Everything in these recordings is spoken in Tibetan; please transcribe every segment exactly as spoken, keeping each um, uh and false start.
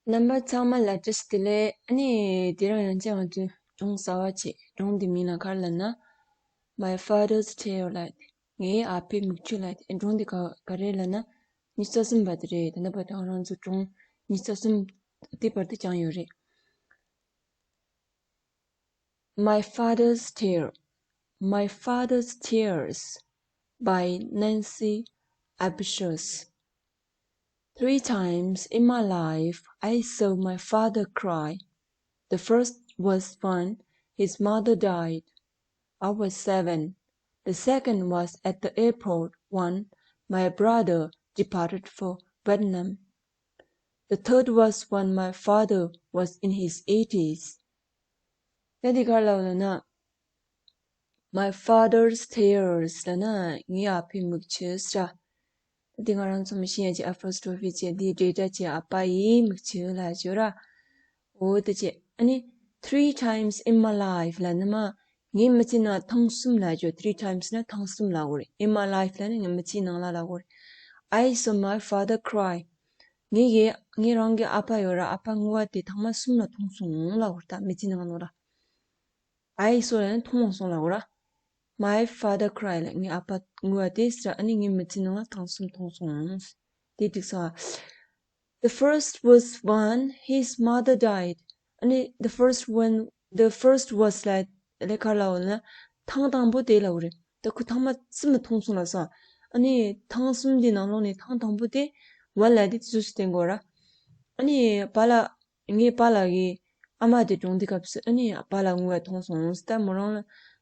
རྣམ་པ་ཚང་མ་ལ་བཀྲ་ཤིས་བདེ་ལེགས། ཨ་ནི་དེ་རིང་ཡང་བསྐྱར་ང་ཚོས་སྒྲུང་གསར་པ་ཅིག་སྒྲུང་འདིའི་མིང་ལ་ག་རེ་ལབ་ན། My Father's Tale ལབ། ངའི་ཨ་ཕའི་མིག་ཆུ་ལབ། སྒྲུང་འདི་ག་ག་རེ་ལབ་ན། ཉི་ཤུ་རྩ་གསུམ་པ་དེ་རེད། ད་ནི་བར་དུ་ང་རང་ཚོ་སྒྲུང་ཉི་ཤུ་རྩ་གསུམ་དེ་བར་དུ་བསྐྱངས་ཡོད་རེད། My Father's Tale. My Father's Tears by Nancy Abshios. Three times in my life, I saw my father cry. The first was when his mother died. I was seven. The second was at the airport when my brother departed for Vietnam. The third was when my father was in his eighties. ད་འདི་ག་རེ་ལབ་ལབ་ན། My father's tears ལབ་ན་ངའི་ཨ་ཕའི་མིག་ཆུ་ཟེར། ད་འདི་ང་རང་ཚོ་མི་ཤེས་ཡ་ཅིག་apostrophe བྱས། འདི་འབྲེལ་སྒྲ་བྱས། ཨ་ཕ་ཡི་མིག་ཆུ་ལབ་ཡ་ཅིག་ཡོད་ར། འོ་དེ་བྱས། ཨ་ནི་three times in my life ལབ་ན་མ། ངའི་མི་ཚེའི་ནང་ཐེངས་གསུམ་ལབ་ཡ་ཅིག three times ན་ཐེངས་གསུམ་ལབ་དགོས་རེད། In my life ལབ་ན་ངའི་མི་ཚེའི་ནང་ལ་ལབ་དགོས་རེད། I saw my father cry. ངས་གི་ངས་རང་གི་ཨ་ཕ་ཡོད་ར། ཨ་ཕ་ངུ་བ་དེ་ཐེངས་མ་གསུམ་ལ་མཐོང་སོང་ལབ་དགོས་རེད། ད་མི་ཚེའི་ནང་ལོགས་ར། I saw ལབ་ན་མཐོང་སོང་ལབ་དགོས་ར། My father cry ལབ་ངའི་ཨ་ཕ་ངུ་བ་དེ་ཟེར། ཨ་ནི་ངའི་མི་ཚེའི་ནང་ལ་ཐེངས་གསུམ་མཐོང་སོང་། དེ་འགྲིག་སོང་ཨ། The first was when his mother died. ཨ་ནི་the first when the first was ལབ་ལ་ག་རེ་ལབ་ན། ཐེངས་དང་པོ་དེ་ལབ་རེད། ད་ཁོ་ཐེངས་མ་གསུམ་མཐོང་སོང་ལབ་སོང་། ཨ་ནི་ཐེངས་གསུམ་དེ་ནང་ལོགས་ནས་ཐེངས་དང་པོ་དེ་one ལབ་དེ་དེ་ཚོ་ཞིག་བསྟན་དགོས་ར། ཨ་ནི་པཱ་ལགས། ངའི་པཱ་ལགས་ཀྱི་ཨ་མ་དེ་གྲོངས་དུས་སྐབས་སུ་ཨ་ནི་པཱ་ལགས་ངུ་བ་མཐོང་སོང་ཟེར། ད་མོ་རང་ལ་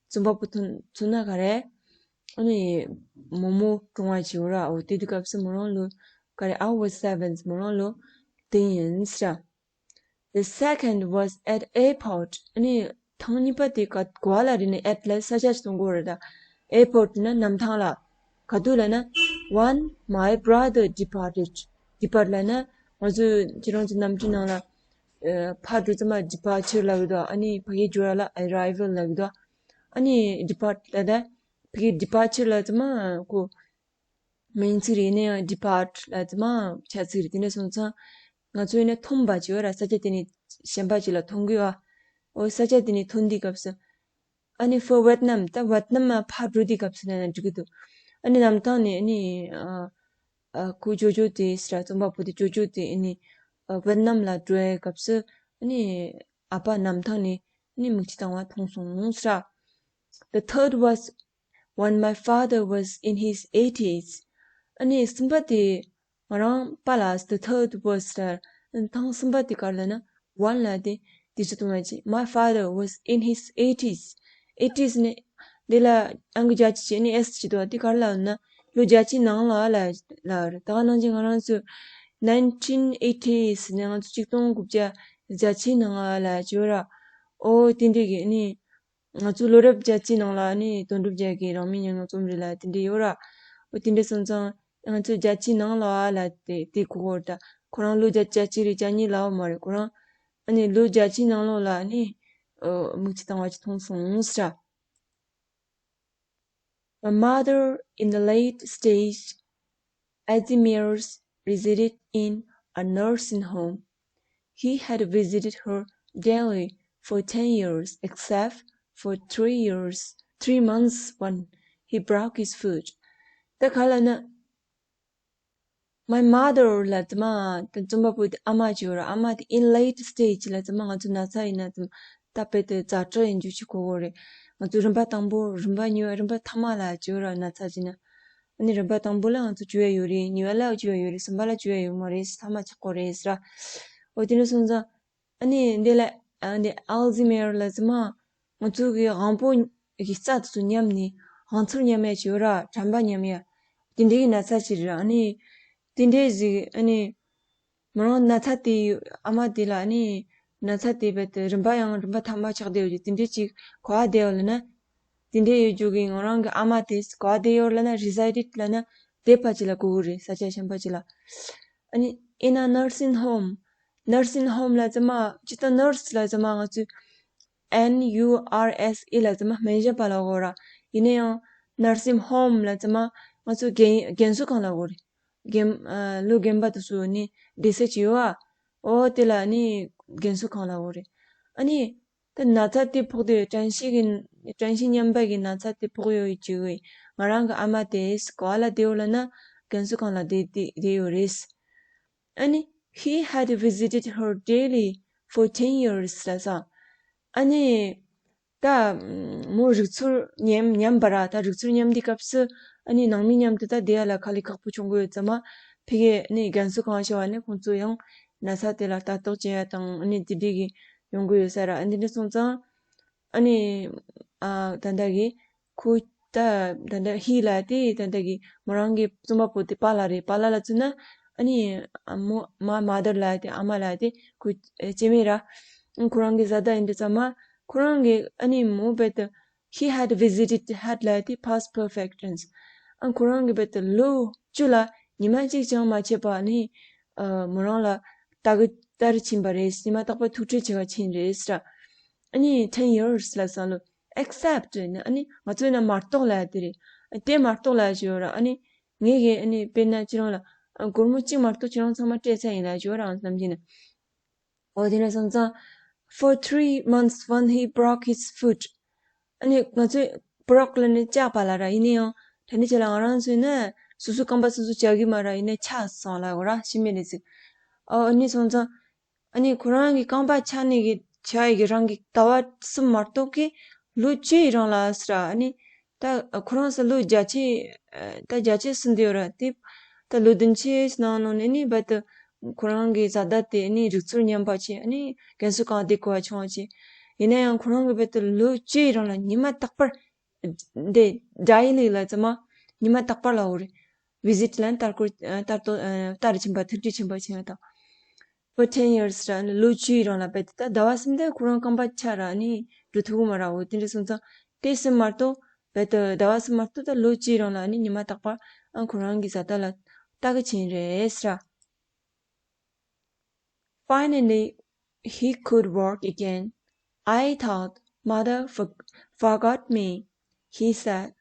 རྩོམ་པ་པོ་མཚོན་མཚོན་ན་ག་རེ། ཨ་ནི་མོ་མོ་གྲོངས་པ་བྱས་ཡོད་ར། འོ་དེ་དུས་སྐབས་སུ་མོ་རང་ལོ་ག་རེ། I was seven. མོ་རང་ལོ་དེ་ཡིན་ཟེར། The second was at airport. ཨ་ནི་ཐེངས་གཉིས་པ་དེ་ག་ག་བ་ལ་རེད་ན། at ལ་ས་ཆ་ཞིག་གཏོང་དགོས་རེད་ད། airport ན་གནམ་ཐང་ལ། ག་དུས་ལབ་ན། When my brother departed. Depart ལབ་ན་ང་ཚོ་ཁྱེད་རང་ཚོ་གནམ་གྲུའི་ནང་ལ་ཨ་ཕར་འགྲོ་ཙམ་པ་departure ལབ་ཀྱི་འདུག་ཨ་ནི་ཕ་གིར་འགྱོ་ཡ་ལ་arrival ལབ་ཀྱི་འདུག་ཨ་ནི་depart ལབ་ད་ཕ་གིར་departure ལབ་ཙམ་པ་ཁོ་མིང་ཚིག་རེད། ཡིན་ན་ཡང་depart ལབ་ཙམ་པ་བྱ་ཚིག་རེད། དེ་འདྲ་སོང་ཙང་ང་ཚོ་ཡིན་ན་ཐོན་པ་ཅིག་ཡོད་ར། ས་ཆ་དེ་ནས་གཞན་པ་ཅིག་ལ་ཐོན་གི་ཡོད། འོ་ས་ཆ་དེ་ནས་ཐོན་དུས་སྐབས་སུ། ཨ་ནི་for Vietnam ད་ཝེད་ནམ་མ་ཕར་འགྲོ་དུས་སྐབས་སུ་ལབ་ན་འགྲིག་གི་འདུག་ཨ་ནི་གནམ་ཐང་ནས་ཨ་ནི་ཨ་ཨ་ཁོའི་ཇོ་ཇོ་དེ་ཟེར་ར། རྩོམ་པ་པོ་དེ་ཇོ་ཇོ་དེ་ཨ་ནི་ཨ་ཝེད་ནམ་ལ་འགྲོ་བའི་སྐབས་སུ་ཨ་ནི་ཨ་ཕ་གནམ་ཐང་ནས་ཨ་ནི་མིག་ཆུ་བཏང་བ་མཐོང་སོང་ཟེར་ར། The third was when my father was in his eighties. ཨ་ནི་གསུམ་པ་དེ་ང་རང་པཱ་ལགས། The third was ལབ། ཐེངས་གསུམ་པ་དེ་ག་རེ་ལབ་ན། One ལབ་དེ་དེ་ཚོ་གཏོང་བ་ཅིག My father was in his eighties. eighties ནི་འདི་ལ་ཨང་ཀི་བརྒྱ་ཅིག་བྱས་ནས་S ཅིག་འདུག་དེ་ག་རེ་ལབ་ན། ལོ་བརྒྱད་ཅུའི་ནང་ལ་ལབ་ལབ་རེད། ད་ག་ནང་བཞིན་ང་རང་ཚོ་nineteen eighties ནས་ང་ཚོ་ཆིག་སྟོང་དགུ་བརྒྱ་བརྒྱད་ཅུའི་ནང་ལ་ལབ་ཅིག་ཡོད་ར། ཨོ་དེ་འདྲ་གི་ཨ་ནི། ང་ཚོ་ལོ་རབས་བརྒྱད་ཅུའི་ནང་ལ་ནི་དོན་གྲུབ་རྒྱལ་གྱི་རང་མོས་ཉམས་མྱོང་རྩོམ་རིག་ལ་དེ་འདྲ་ཡོད་ར། འོ་དེ་འདྲ་སོང་ཙང་ང་ཚོ་བརྒྱད་ཅུའི་ནང་ལ་ལ་དེ་དེ་གོ་གོ་ར། ད་ཁོ་རང་ལོ་བརྒྱད་བརྒྱད་ཅུ་རེད། བརྒྱད་གཉིས་ལ་འོ་མ་རེད། ཁོ་རང་ཨ་ནི་ལོ་བརྒྱད་ཅུའི་ནང་ལོགས་ལ་ནི་ཨོ་མིག་ཆུ་བཏང་བ་ཅིག་མཐོང་སོང་ཟེར། My mother in the late stage Alzheimer's resided in a nursing home. He had visited her daily for ten years, except for three years, three months when he broke his foot. ད་ག་ལ་ན། My mother ལ་དེ་མ་དེ་རྩོམ་པ་པོ་དེ་ཨ་མ་ཅིག་ཡོད་ར། ཨ་མ་དེ་in late stage ལ་དེ་མ་ང་ཚོ་ན་ཚ་ཡིན་ན་དེ་ད་དཔེ་དེ་ཛ་དྲག་ཡིན་རྒྱུ་ཅིག་གོ་གོ་རེད། ང་ཚོ་རིམ་པ་དང་པོ་རིམ་པ་གཉིས་པ་རིམ་པ་ཐ་མ་ལ་ཅིག་ཡོད་ར། ན་ཚ་ཅིག་ན། ཨ་ནི་རིམ་པ་དང་པོ་ལ་ང་ཚོ་བཅོས་ཡ་ཡོད་རེད། གཉིས་པ་ལ་བཅོས་ཡ་ཡོད་རེད། གསུམ་པ་ལ་བཅོས་ཡ་ཡོད་མ་རེད། ཐ་མ་ཆགས་གོ་རེད་ཟེར་ར། འོ་དེ་འདྲ་སོང་ཙང་ཨ་ནི་འདི་ལ་ཨ་འདི་Alzheimer ལ་ཙི་མ་ང་ཚོ་གི་དབང་པོ་གི་རྩ་དེ་ཚོ་ཉམས་ནས་དབང་ཚུལ་ཉམས་ཡ་ཅིག་ཡོད་ར། དྲན་པ་ཉམས་ཡ་དེ་འདྲའི་གི་ན་ཚ་ཅིག་རེད། ཨ་ནི་དེ་འདྲའི་ཟིག་ཨ་ནི་མོ་རང་ན་ཚ་དེ་ཨ་མ་དེ་ལ་ཨ་ནི་ན་ཚ་དེ་རྦད་དེ་རིམ་པ་ཡང་རིམ་པ་ཐ་མ་ཆགས་བསྡད་ཡོད་ཀྱི་དེ་འདྲའི་ཅིག་ག་བ་བསྡད་ཡོད་ལབ་ན། དེ་འདྲའི་ཡོད་རྒྱུ་གི་ང་རང་གི་ཨ་མ་དེ་ག་བ་བསྡད་ཡོད་ལབ་ན། resided ལབ་ན་བསྡད་པ་ཅིག་ལ་གོ་གི་རེད། ས་ཆ་གཞན་པ་ཅིག་ལ། ཨ་ནི་in a nursing home. nursing home ལ་ཙི་མ་ཅི་ལྟར་nurse ལ་ཙི་མ་ང་ཚོས་N U R S E ལ་ཙི་མ་སྨན་ཞབས་པ་ལ་གོ་ར། ཡིན་ན་ཡང་nursing home ལ་ཙི་མ་ང་ཚོ་རྒན་རྒན་གསོ་ཁང་ལ་གོ་རེད། རྒན་ཨ་ལོ་རྒན་པ་དེ་ཚོ་ནི་བསྡད་ས་ཅིག་ཡོད་ཨ། ཨོ་དེ་ལ་ཨ་ནི་རྒན་གསོ་ཁང་ལ་འོ་རེད། ཨ་ནི་ད་ན་ཚ་དེ་ཕོག་དུས་བཀྲ་ཤིས་ཀྱི་བཀྲ་ཤིས་མཉམ་པ་གི་ན་ཚ་དེ་ཕོག་ཡོད་ཅིག་ང་རང་གི་ཨ་མ་དེ་ག་ལ་བསྡད་ཡོད་ལབ་ན་རྒན་གསོ་ཁང་ལ་བསྡད་བསྡད་ཡོད་རེད། ཨ་ནི། He had visited her daily for ten years ལབ་སོང་། ཨ་ནི། ད་མོ་རིག་ཚུལ་ཉམས་ཉམས་པ་ར་ད་རིག་ཚུལ་ཉམས་དུས་སྐབས་སུ་ཨ་ནི་ནང་མི་མཉམ་དུ་ད་བསྡད་ཡ་ལ་དཀའ་ལས་ཁག་པོ་བྱུང་གི་ཡོད་ཙང་མ་ཕ་གིར་ཨ་ནི་རྒན་གསོ་ཁང་ཞེས་པ་ནི་ཁོང་ཚོ་ཡང་ན་ཚ་དེ་ལ་ལྟ་རྟོག་བྱེད་ཡ་དང་ཨ་ནི་དེ་འདྲས་ཀྱི་ཡོང་གི་ཡོད་ས་ར། ཨ་འདི་འདྲས་སོང་ཙང་ཨ་ནི་ཨ་ད་ལྟ་གི་ཁོ་ད་ད་ལྟ་ཧི་ལ་དེ་ད་ལྟ་གི་མོ་རང་གི་རྩོམ་པ་པོ་དེ་པཱ་ལགས་རེད། པཱ་ལགས་ལ་མཚོན་ན་ཨ་ནི་ཨ་མོ་མ་མ་དར་ལ་དེ་ཨ་མ་ལ་དེ་ཁོ་སྐྱེ་དམན་ར། ཁོ་རང་གི་བཟའ་ཟླ་ཡིན་དུས་ཙང་མ་ཁོ་རང་གི་ཨ་ནི་མོ་བེད་དུ་he had visited had ལ་དེ་past perfect tense ཨ་ཁོ་རང་གི་བེད་དུ་ལོ་བཅུ་ལ་ཉི་མ་གཅིག་ཀྱང་མ་ཆད་པ་ཨ་ནི་ཨ་མོ་རང་ལ་ལྟ་གི་ལྟར་ཕྱིན་པ་རེད། ཉི་མ་རྟག་པར་ཐུགས་ཁྲལ་བྱེད་པ་ཕྱིན་རེད་ཟེར། ཨ་ནི་ten years ལབ་སོང་ལོ། Except ནི་ཨ་ནི་ང་ཚོའི་ནང་མ་གཏོགས་ལབ་ཡ་དེ་རེད། དེ་མ་གཏོགས་ལབ་ཡ་ཅིག་ཡོད་ར། ཨ་ནི་ངས་གི་ཨ་ནི་དཔེར་ན་ཁྱེད་རང་ལ་ཨ་སྒོར་མོ་གཅིག་མ་གཏོགས་ཁྱེད་རང་ཚང་མ་སྤྲད་ཚར་ཡིན་ལབ་ཡ་ཅིག་ཡོད་ར། ཨང་བསམ་གྱི་ནི། འོ་དེ་ནས་སོང་ཙང་for three months when he broke his foot ཨ་ནི་ང་ཚོས་broke ལབ་ནི་བཅག་པ་ལ་ར། ཡིན་ན་ཡང་དེ་འདྲ་བྱས་ལ་ང་རང་ཚོས་ནི་སོ་སོའི་རྐང་པ་སོ་སོ་བཅག་གི་མ་ར། ཡིན་ན་ཆག་སོང་ལབ་ཡོད་ར། ཤི་མེད་ནི་ཟིག་ཨ་ཨ་ནི་སོང་ཙང་ཨ་ནི་ཁོ་རང་གི་རྐང་པ་ཆག་ནི་གི་ཆག་ཡི་གི་རང་གི་ཟླ་བ་གསུམ་མ་གཏོགས་ཀི་ལོ་བཅུའི་རིང་ལ་ཟེར། ཨ་ནི་ད་ཁོ་རང་ས་ལོ་བརྒྱད་ཅུ་ད་བརྒྱད་ཅུ་ཟིན་དུ་ཡོད་ར། དེ་ད་ལོ་བདུན་ཅུ་ནང་ནང་ནས་ནི་བར་དུ་ཁོ་རང་གི་བཟའ་ཟླ་དེ་ནི་རིག་ཚུལ་ཉམས་པ་ཆེ། ཨ་ནི་རྒན་གསོ་ཁང་བསྡད་དགོས་པ་བྱུང་བ་ཆེ། ཡིན་ན་ཡང་ཁོ་རང་གི་བར་དུ་ལོ་བཅུའི་རིང་ལ་ཉི་མ་རྟག་པར་འདི་daily ལ་ཙམ་མ་ཉི་མ་རྟག་པར་ལ་འོ་རེད། visit ལ་ལྟ་སྐོར་ལྟ་རྟོག་ལྟ་རུ་ཕྱིན་པ་ཐུགས་རྗེ་ཆེན་པོ་ཆེ་ཡང་དང་། for ten years ར་ནི་ལོ་བཅུའི་རིང་ལ་བེད་དེ་ད་ཟླ་བ་གསུམ་དེ་ཁོ་རང་རྐང་པ་ཆག་ར་ནི་འགྲོ་ཐུབ་ཀྱི་མ་ར། འོ་དེ་འདྲ་སོང་ཙང་དེ་གསུམ་མ་གཏོགས་བེད་དེ་ཟླ་བ་གསུམ་མ་གཏོགས་ད་ལོ་བཅུའི་རིང་ལ་ནི་ཉི་མ་རྟག་པར་ཨ་ཁོ་རང་གི་བཟའ་ཟླ་ལ་ལྟ་གི་ཕྱིན་རེད་ཟེར། Finally, he could walk again. I thought mother for- forgot me, he said.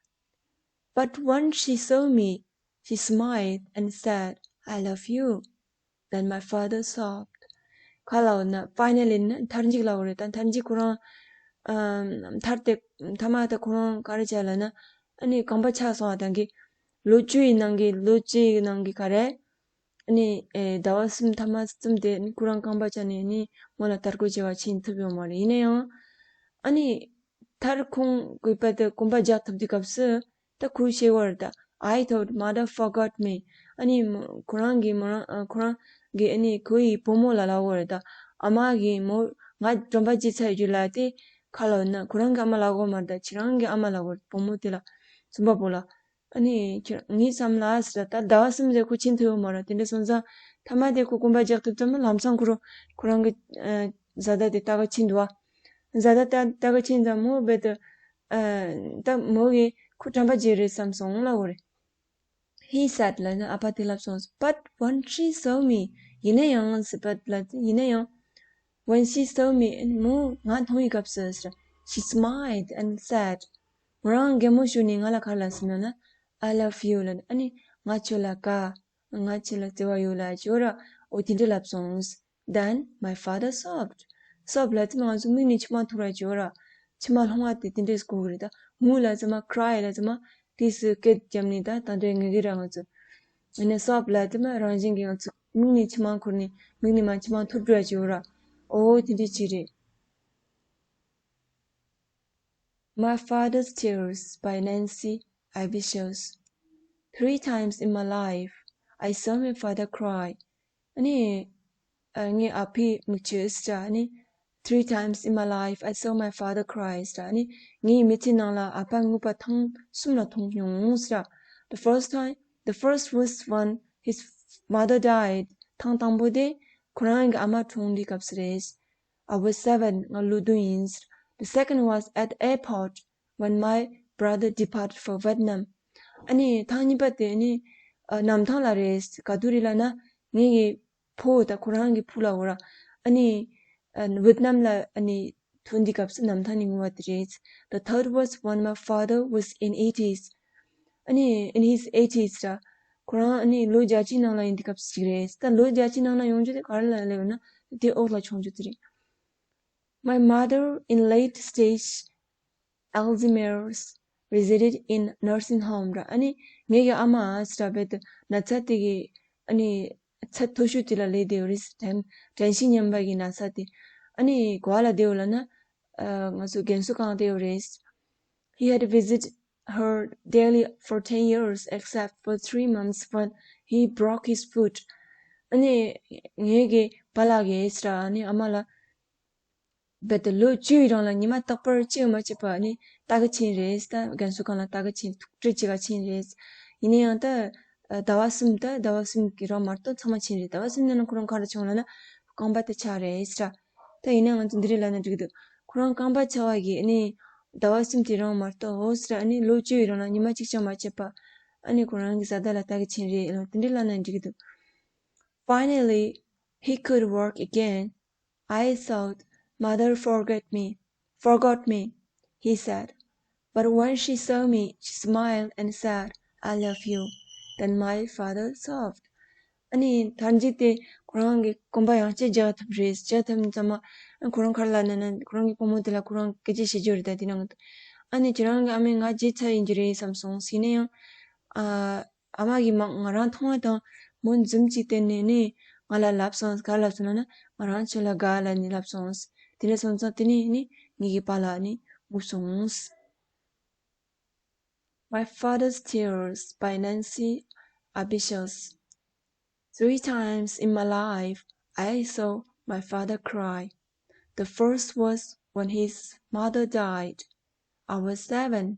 But when she saw me, she smiled and said, I love you. Then my father sobbed. ག་ལ་འོ་ན་finally ནི་མཐར་མཇུག་ལ་འོ་རེད། ད་མཐར་མཇུག་ཁོ་རང་ཨམ་མཐར་དེ་མཐའ་མ་ད་ཁོ་རང་ག་རེ་བྱས་ལ་ན་ཨ་ནི་རྐང་པ་ཆག་སོང་བ་དང་གི་ལོ་བཅུ་ཡི་ནང་གི་ལོ་བཅུ་ཡི་ནང་གི་ག་རེ། ཨ་ནི་ཨེ་ཟླ་བ་གསུམ་ཐ་མ་གསུམ་དེ་ཨ་ནི་ཁོ་རང་རྐང་པ་བཅག་ནས་ཨ་ནི་མོ་ལ་ལྟ་སྐོར་བྱེད་པ་ཕྱིན་ཐུབ་ཡོད་མ་རེད། ཡིན་ན་ཡང་ཨ་ནི་མཐར་ཁོང་གི་པ་དེ་གོམ་པ་རྒྱག་ཐུབ་དུས་སྐབས་སུ་ད་ཁོས་བཤད་པར་ད། I thought mother forgot me. ཨ་ནི་མོ་ཁོ་རང་གི་མོ་རང་ཨ་ཁོ་རང་གི་ཨ་ནི་ཁོ་ཡི་བུ་མོ་ལ་ལབ་པར་ད། ཨ་མ་གི་མོ་ང་གྲོངས་པ་བྱས་ཚར་ཡོད་ལ་དེ་ག་ལ་འོ་ན་ཁོ་རང་གི་ཨ་མ་ལབ་དགོས་མ་རེད། ད་ཁྱེད་རང་གི་ཨ་མ་ལབ་དགོས་རེད། བུ་མོ་དེ་ལ་རྩོམ་པ་པོ་ལ། ཨ་ནི་ཁྱེད་ངའི་བསམ་ལ་ཟེར་ད་ཟླ་བ་གསུམ་རེ་ཁོ་ཕྱིན་ཐུབ་ཡོད་མ་རེད། དེ་འདྲ་སོང་ཙང་ཐ་མ་དེ་ཁོ་གོམ་པ་རྒྱག་ཐུབ་ཙམ་ལམ་སང་ཁོ་རང་ཁོ་རང་གི་ཨ་བཟའ་ཟླ་དེ་ལྟ་ག་ཕྱིན་འདུག་བ། བཟའ་ཟླ་ལྟ་ལྟ་ག་ཕྱིན་ཙང་མོ་རྦད་དེ་ཨ་ད་མོ་གིས་ཁོ་གྲོངས་པ་བྱས་རེད་བསམ་སོང་ལབ་པ་རེད། He said ལབ་ནས་ཨ་ཕ་དེ་ལབ་སོང་། But when she saw me ཡིན་ན་ཡང་ཟེར་བ་ལ་ཡིན་ན་ཡང་། When she saw me མོ་ང་མཐོང་བའི་སྐབས་སུ་ཟེར། She smiled and said མོ་རང་གད་མོ་ཤོར་ནས་ང་ལ་ག་རེ་ལབ་ཟེར་ན་ན། I love you ལབ་ནས་ཨ་ནི་ང་ཁྱོད་ལ་དགའ། ང་ཁྱོད་ལ་བརྩེ་བ་ཡོད་ལབ་ཅིག་ཡོད་ར། འོ་དེ་འདྲ་ལབ་སོང་། Then my father sobbed. sob ལབ་དུས་ང་ཚོ་མིག་ནས་མཆི་མ་འཐོར་ར་ཅིག་ཡོད་ར། མཆི་མ་ལྷུང་བ་དེ་དེ་འདྲས་གོ་གི་རེད་ད། ངུ་ལབ་ཙམ་མ་cry ལབ་ཙམ་མ་དུས་སུ་སྐད་བརྒྱབ་ནས་ད་ད་འདྲས་ངུ་གི་ར་ང་ཚོ། ཨ་ནི་sob ལབ་དུས་མ་རང་བཞིན་གྱིས་ང་ཚོ་མིག་ནས་མཆི་མ་འཁོར་ནས་མིག་ནས་མ་མཆི་མ་འཐོར་འགྲོ་ཡ་ཅིག་ཡོད་ར། འོ་དེ་འདྲས་ཅིག་རེད། My Father's Tears by Nancy Ivy Shows. Three times in my life, I saw my father cry. ཨ་ནི། ཨ་ངའི་ཨ་ཕའི་མིག་ཆུ་ཟེར་ཨ་ནི། Three times in my life, I saw my father cry ཟེར་ཨ་ནི། ངའི་མི་ཚེ་ནང་ལ་ཨ་ཕ་ངུ་བ་ཐེངས་གསུམ་ལ་མཐོང་མྱོང་ཟེར། The first time, the first was when his mother died. ཐེངས་དང་པོ་དེ་ཁོ་རང་གི་ཨ་མ་གྲོངས་དུས་སྐབས་སུ་རེད། I was seven. ང་ལོ་བདུན་ཡིན། The second was at the airport when my brother departed for Vietnam. ཨ་ནི་ཐེངས་གཉིས་པ་དེ་ཨ་ནི་ཨ་གནམ་ཐང་ལ་རེད། ག་དུས་རེད་ལབ་ན་ངའི་གི་ཕོ་དང་ཁོ་རང་གི་བུ་ལ་འོ་ར། ཨ་ནི་ཨ་ཝེད་ནམ་ལ་ཨ་ནི་ཐོན་དུས་སྐབས་སུ་གནམ་ཐང་ནས་ངུ་བ་དེ་རེད། The third was when my father was in eighties. ཨ་ནི་in his eighties ར། ཁོ་རང་ཨ་ནི་ལོ་བརྒྱད་ཅུའི་ནང་ལ་ཡིན་དུས་སྐབས་ཤིག་རེད། ད་ལོ་བརྒྱད་ཅུའི་ནང་ལ་ཡོང་རྒྱུ་དེ་ག་རེ་ལ་སླེབས་ཡོད་ན་དེ་འོག་ལ་མཆོང་རྒྱུ་དེ་རེད། My mother in late stage Alzheimer's resided in nursing home ར། ཨ་ནི་ངེད་ཀྱི་ཨ་མ་ཨ་སི་ར་བེད་ན་ཚ་དེ་གི་ཨ་ནི་ཚད་མཐོ་ཤོས་དེ་ལ་སླེབས་བསྡད་ཡོད་རེད། དྲན་དྲན་ཤེས་ཉམས་པ་གི་ན་ཚ་དེ་ཨ་ནི་ག་པ་ལ་བསྡད་ཡོད་ལབ་ན་ཨ་ང་ཚོ་རྒན་གསོ་ཁང་བསྡད་ཡོད་རེད། He had visited her daily for ten years except for three months when he broke his foot. ཨ་ནི་ངེད་ཀྱི་པཱ་ལགས་ཀྱིས་ཨ་སི་ར་ཨ་ནི་ཨ་མ་ལ་རྦད་དེ་ལོ་བཅུའི་རིང་ལ་ཉི་མ་རྟག་པར་གཅིག་མ་གཅིག་པ་ཨ་ནི་ལྟ་གི་ཕྱིན་རེད། ད་རྒན་གསོ་ཁང་ལ་ལྟ་གི་ཕྱིན། ཐུག་འཕྲད་བྱེད་ག་ཕྱིན་རེད། ཡིན་ན་ཡང་ད་ཟླ་བ་གསུམ། ད་ཟླ་བ་གསུམ་གྱི་རིང་མ་གཏོགས་ཚང་མ་ཕྱིན་རེད། ཟླ་བ་གསུམ་ནང་ལ་ཁོ་རང་ག་རེ་བྱུང་ལབ་ན་རྐང་པ་དེ་ཆག་རེད་ཟེར། ད་ཡིན་ན་ང་ཚོ་འདི་རེད་ལབ་ན་འགྲིག་གི་འདུག་ཁོ་རང་རྐང་པ་ཆག་པ་གི་ཨ་ནི་ཟླ་བ་གསུམ་དེ་རིང་མ་གཏོགས་འོ་ཟེར་ཨ་ནི་ལོ་བཅུའི་རིང་ལ་ཉི་མ་གཅིག་ཀྱང་མ་ཆད་པ་ཨ་ནི་ཁོ་རང་གི་བཟའ་ཟླ་ལ་ལྟ་གི་ཕྱིན་རེད་ལབ་དེ་འདྲ་ལབ་ན་འགྲིག་གི་འདུག Finally, he could walk again. I thought mother forgot me, forgot me, he said. But when she saw me, she smiled and said, "I love you." Then my father sobbed. ཨ་ནི་མཐར་མཇུག་དེ་ཁོ་རང་གི་གོམ་པ་ཡང་བསྐྱར་རྒྱག་ཐུབ་རེད། རྒྱག་ཐུབ་ཙམ་མ་ཁོ་རང་ག་རེ་ལབ་ན་ན་ཁོ་རང་གི་བུ་མོ་དེ་ལ་ཁོ་རང་སྐད་ཆ་བཤད་རྒྱུ་རེད། ད་དེ་ནང་ཨ་ནི་ཁྱེད་རང་གི་ཨ་མས་ང་བརྗེད་ཚར་ཡིན་རྒྱུ་རེད་བསམ་སོང་། ཡིན་ན་ཡང་ཨ། ཨ་མ་གིས་མ་ང་རང་མཐོང་བ་དང་མུ་འཛུམ་གཅིག་བསྟན་ནས་ནི་ང་ལ་ལབ་སོང་། ག་ལབ་སོང་ལབ་ན་ང་རང་ཁྱོད་ལ་དགའ་ལབ་ནས་ལབ་སོང་། དེ་ནས་སོང་ཙང་དེ་ནས་ནི་ངེད་ཀྱི་པཱ་ལགས་ནི་ངུ་སོང་། My Father's Tears by Nancy Abishos. Three times in my life, I saw my father cry. The first was when his mother died. I was seven.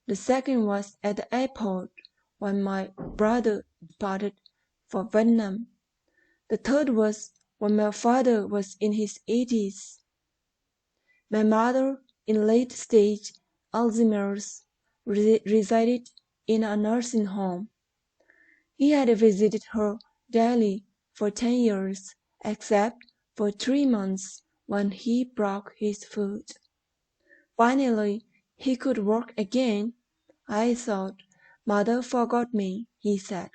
The second was at the airport when my brother departed for Vietnam. The third was when my father was in his eighties. My mother, in late stage Alzheimer's, re- resided in a nursing home. He had visited her daily for ten years, except for three months when he broke his foot. Finally, he could walk again. I thought, "Mother forgot me," he said.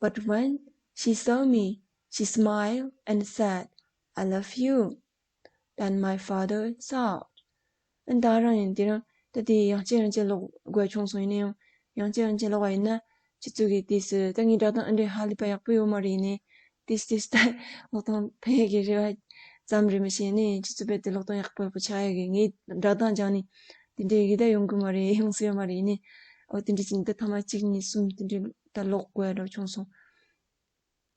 But when she saw me, she smiled and said, "I love you." Then my father sobbed. ཨ་ད་རང་ཡིན་དེ་རང་ད་དེ་ཡང་བསྐྱར་ཡང་བསྐྱར་ཀློག་དགོས་བྱུང་སོང་། ཡིན་ན་ཡང་ཡང་བསྐྱར་ཡང་བསྐྱར་ཀློག་པ་ཡིན་ན་ཁྱེད་ཚོ་གི་དུས་སུ་ད་ངའི་སྒྲ་གདངས་ཨ་འདྲས་ཧ་ལས་པ་ཡག་པོ་ཡོད་མ་རེད། ཡིན་ནའི་དུས་སུ་དུས་སུ་ད་ཀློག་སྟངས་ཕན་ཡག་གི་རེ་བ་ཙམ་རེད། མི་ཤེས་ནས་ཁྱེད་ཚོ་རྦད་དེ་ཀློག་སྟངས་ཡག་པོ་ཡག་པོ་ཆགས་ཡག་གི། ངའི་སྒྲ་གདངས་སྦྱངས་ནས་དེ་འདྲས་ཡིན་ད་ཡོང་གི་མ་རེད། ཡོང་སྲིད་ཡོད་མ་རེད། ཡིན་ནའི་འོ་དེ་འདྲས་ཅིག་ད་ཐེངས་མ་གཅིག་གཉིས་གསུམ་དེ་འདྲས་ད་ཀློག་དགོས་ཡག་འདྲ་བྱུང་སོང་།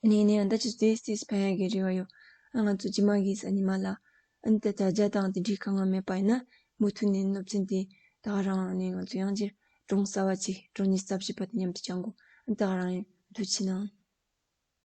ཨ་ནི་ཡིན་ན་ཡང་ད་ཅི་ཏོག་ཙམ་ཕན་ཡག་གི་རེ་བ་ཡོད། ཨ་ང་ཚོ་རྗེས་མ་གི་ས་ཉི་མ་ལ་ཨ་ནི་ད་དྲ་རྒྱ་དང་དེ་འདྲའི་དཀའ་ངལ་མེད་པ་ཡིན་ན་མུ་མཐུད་ནས་སློབ་ཚན་དེ་ད་ག་རང་ནས་ང་ཚོ་ཡང་ཅིག་སྒྲུང་གསར་བ་ཅིག་སྒྲུང་གཉིས་གསར་བ་ཞིག་པ་དེ་མཉམ་དུ་སྦྱང་དགོས། ཨ་ནི་ད་ག་རང་ཡིན། ཐུགས་རྗེ་གནང་།